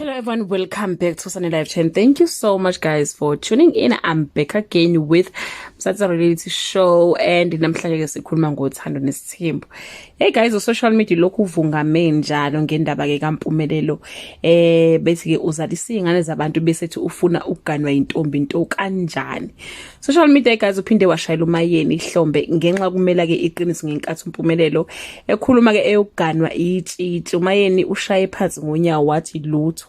Hello everyone, welcome back to Sunny Live 10. Thank you so much, guys, for tuning in. I'm back again with Msatsa Reality Show and namhlanje ke sikhuluma ngothando nesithembu. Hey guys, u social media lokhu uvungame njalo ngendaba ke kaMpumelelo. Bethi ke uzalisa izingane zabantu bese ethi ufuna ukuganwa intombi into kanjani. Social media, guys, uphinde washayela uMayeni ihlombe ngenxa kumela ke iqiniso ngenkathi uMpumelelo ekhuluma ke eyokuganwa itshitshi. UMayeni ushaye phansi ngonyawo wathi lutho.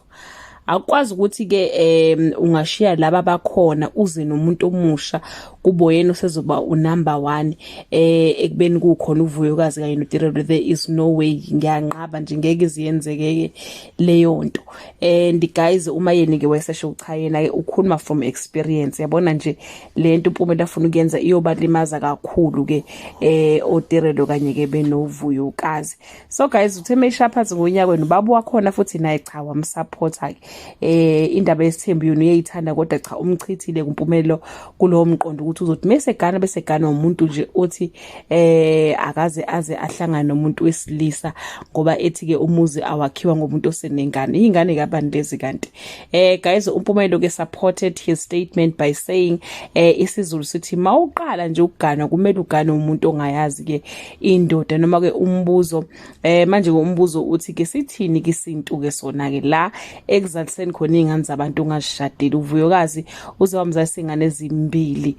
Akwazi ukuthi ke ungashiya laba bakhona uze nomuntu omusha kubo yena usezoba unumber 1 ekubeni kukhona uVuyokazi kanye noTirelo. There is no way, ngiyanqaba nje, ngeke iziyenzeke leyo nto. And guys, uma yena ke wayesesho cha, yena ke ukhuluma from experience, yabona nje lento uMpumelelo afuna ukuyenza iyobalimaza kakhulu ke oTirelo kanye ke benoVuyokazi. So guys, uthe mesha phansi ngonyaka wena ubaba wakhona futhi naye cha wamsupporta ke. Indaba yesithembu yona uyayithanda, kodwa cha, umchithile kuMpumelelo kulowo mqondo ukuthi uzothi mase gana bese gana umuntu nje othi akaze aze ahlangane nomuntu wesilisa, ngoba ethi ke umuzi awakhiwa ngomuntu osenengane. Ingane kabani lezi kanti? Guys, uMpumelelo ke supported his statement by saying isiZulu sithi mawuqala nje ukugana kumele ugane umuntu ongayazi ke indoda noma ke umbuzo. Manje ke umbuzo uthi ke sithini ke isintu ke sona ke la ekuzaliseni khona izingane zabantu ungazishadile? UVuyokazi uze wamzalisa ingane ezimbili,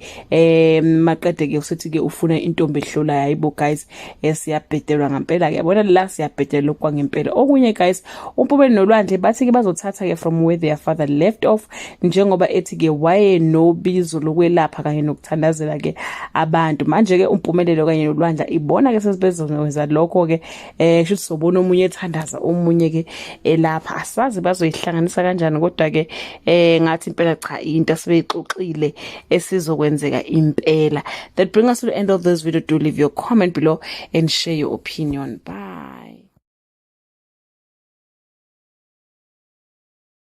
maqede ke usithi ke ufuna intombi ehlolayo. Hayibo guys, siyabhedelwa ngempela ke, yabona la siyabhedelwa kwangempela. Okunye guys, uMpumelelo noLwandle bathi ke bazothatha ke from where their father left off, njengoba ethi ke waye nobizo lokwelapha kanye nokuthandazela ke abantu. Manje ke uMpumelelo kanye noLwandle ibona ke sesibezokwenza lokho ke. Kusho sobona omunye ethandaza, omunye ke elapha, asazi bazoyihlanganisa kanjani, kodwa ke ngathi impela cha, into asebeyixoxile esizokwenzeka impela. That bring us to the end of this video. Do leave your comment below and share your opinion. Bye.